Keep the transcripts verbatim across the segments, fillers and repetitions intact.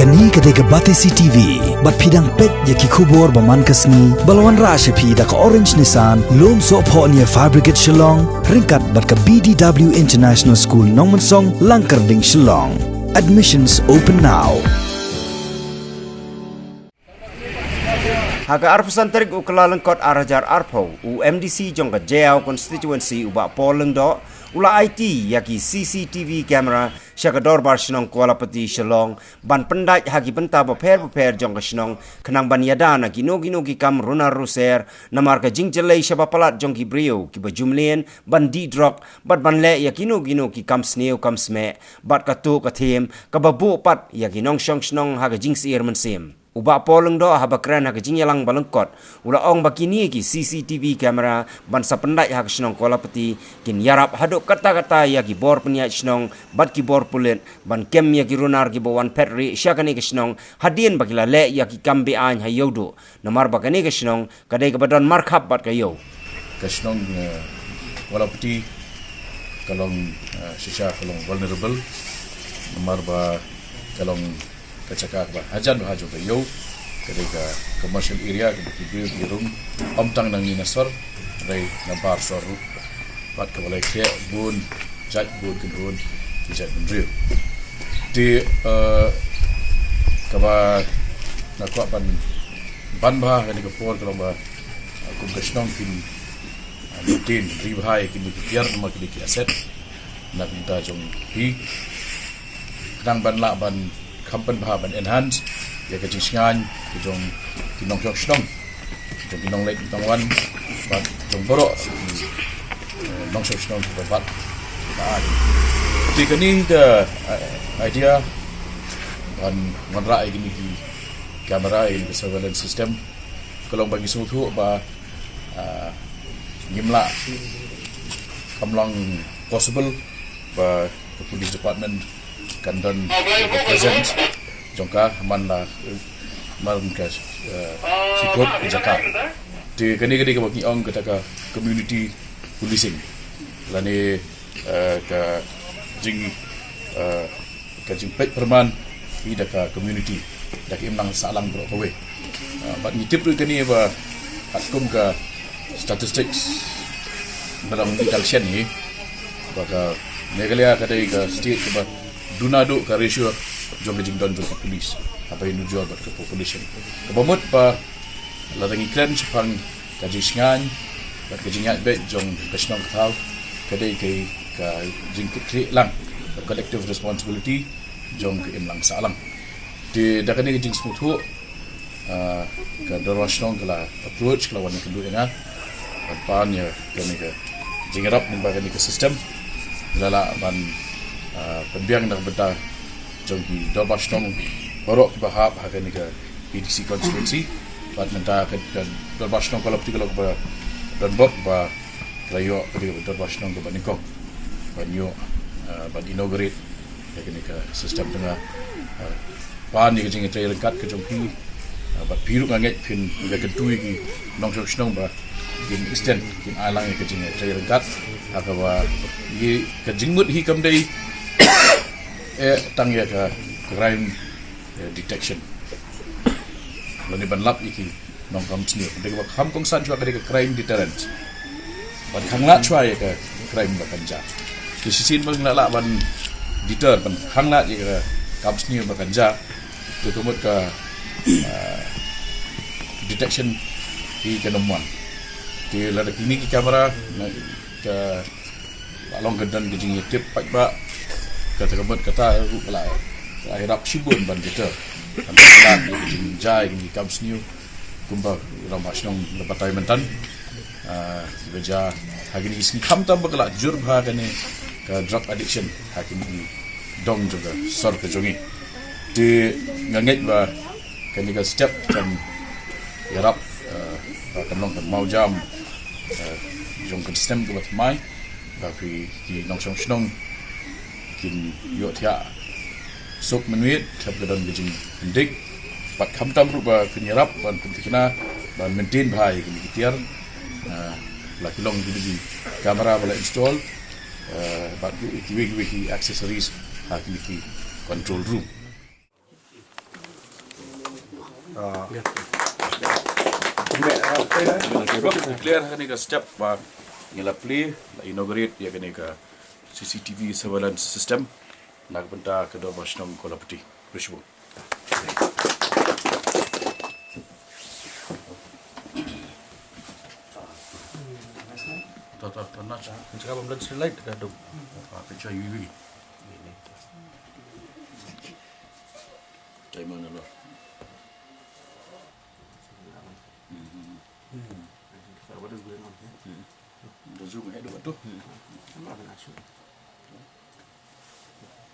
Kane ka dei ka Batesi T V, bad phi dang peit ïa ki khubor ba man ka sngi, ba la wanrah sha phi da ka Orange Nissan, Lumsohphoh near Fire Brigade Shillong, ryngkat bad ka B D W International School Nongmensong, Langkyrding, Shillong. Admissions open now. Ha ka arphew san tarik u Kyllalyngkot ar hajar arphew, u M D C jong ka Jaïaw constituency u Bah Paul Lyngdoh, u la aiti ïa ki C C T V camera sha ka Dorbar Shnong Kualapati Shillong, ban pyndait ha ki bynta bapher bapher jong ka shnong, khnang ban ïada na kino kino ki kam runar ruser, namar ka jingjyllei shaba palat jong ki briew kiba ju mlien ban dih drok, bad ban leh ïa kino kino ki kam sniew kam smeh, bad katto ka thiem kaba buh pat ïa ki nongshong shnong ha ka jingsyier mynsiem. U Bah Paul Lyngdoh haba kren ha ka jingïalang ba lyngkot, u la ong ba kine ki C C T V camera ban sa pyndait ha ka shnong Kualapati kin ïarap haduh katta katta ïa ki bor pynïaid shnong bad ki bor pulit, ban kem ïa ki runar kiba wan phet rieh sha kane ka shnong, hadien ba ki la leh ïa ki kam be-aiñ ha Ïewduh, namar ba kane ka shnong ka dei kaba don markhap bad ka ïew. Ka shnong, eh, Kualapati ka long, eh, shisha ka long vulnerable, namar ba ka long ka jaka kaba hajan bha jong ka ïew, ka dei ka commercial area kaba ki briew ki rung, ym tang nangne na sor, hynrei nabar sor ruh, bad kaba la ïakhleh bun jait bun kynhun ki jaitbynriew. Te, eh, kaba nga kwah ban ban bha ha kane ka por ka long ba, eh, kum ka shnong kin, eh, maintain, ri bha ïa kine ki tiar namar kine ki asset na ka bynta jong phi, khnang ban lah ban kham pynbha ban enhance ïa ka jingshngaiñ ka jong ki nongshong shnong, jong ki nongleit nongwan, bad jong baroh ki, eh, nongshong shnong kiba bat. Te kane ka, eh, idea ban wanrah ïa kine ki camera, ïa kine ki surveillance system, ka long ba ngi sngewthuh ba, ah, ngim lah, kam long possible ba ka police department kan don ka presence jong ka man la, eh, man ka, eh, siput ka jaka. Te kane ka dei kaba ngi ong kata ka community policing, lane, eh, ka jing, eh, ka jingpeit pyrman hi da ka community, da ka imlang sahlang baroh kawei. Ah, bad ngi tip ruh kane ba katkum ka statistics ba la mih tang shen hi, ba ka Meghalaya ka dei ka state kaba duna duh ka ratio jong ka jingdon jong ka police haba ïanujor bad ka population. Kaba mut ba lada ngi kren shaphang ka jingshngaiñ bad ka jingïaid beit jong ka shnong ka thaw, ka dei ka, ka jingkitkhlieh lang, ka collective responsibility jong ka imlang sahlang. Te da kane ka jingsngewthuh, ah, ka Dorbar Shnong ka la approach, ka la wan ïakynduh ïa nga ban pan ïa kane ka jingïarap lyngba kane ka system. Ngi la lah ban, ah, pynbiang na ka bynta jong ki Dorbar Shnong baroh kiba hap ha kane ka A D C constituency. Bad mynta ka, ka Dorbar Shnong Kualapati ka long kaba donbok ba ka la ïoh ka dei ka Dorbar Shnong kaba nyngkong ban ïoh, ah, ban inaugurate ïa kane ka system. Te nga, ah, pan ïa ka jingïatrei ryngkat ka jong phi, ah, bad phi ruh nga ngeit phin ïakyntu ïa ki nongshong shnong ba kin extend, kin ai lang ïa ka jingïatrei ryngkat. Ha kaba ïa ka jingmut hi kam dei, eh, tang ïa ka crime, eh, detection, lane ban lap ïa ki nongkam sniew. Dei kaba kham kongsan shuwa ka dei ka crime deterrent, ban khanglad shuwa ïa ka crime ba kan jia. Te shisien ba ngi la lah ban deter, ban khanglad ïa ka kam sniew ba kan jia, te ka mut ka, ah, detection hi kan ym wan. Te lada kine ki camera, na, ka la long ka don ka jingïatip paidbah, kata ka mut kata ruh ka la, ka la ïarap shibun ban deter, ban khanglad ïa ka jingjia ïa ki kam sniew kumba ki rangbah shnong la batai mynta. Ah, kiba jia ha kine ki sngi, khamtam ba ka la jur bha kane ka drug addiction ha kine ki dong jong ka sor ka jong ngi. Te nga ngeit ba kane ka step kan ïarap, ah, ba kan long ka mawjam, ah, jong ka snem kaba thymmai, ba phi ki nongshong shnong kin ïohthiah suk mynmiet, khlem ka don ka jingpyndik. Bad khamtam ruh ba phin ïarap ban pynthikna ban maintain bha ïa kine ki tiar, ah, la ki long kine ki camera ba la install, ah, bad ruh kiwei kiwei ki accessories ha kine ki control room. Declare ha kane ka step ba ngi la plie, la inaugurate ïa kane ka C C T V surveillance system na ka bynta ka Dorbar Shnong Kawlapati. Khublei shibun. Ta ta ta na cha. Cha ka bam lens light ka dum. Ah, picture U V. Timer na lo. Hmm. What is going on here? Hmm. The zoom ahead of it. Hmm. I'm not gonna shoot.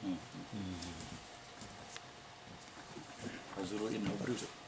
Hmm. Hmm. Zero in, no, produce.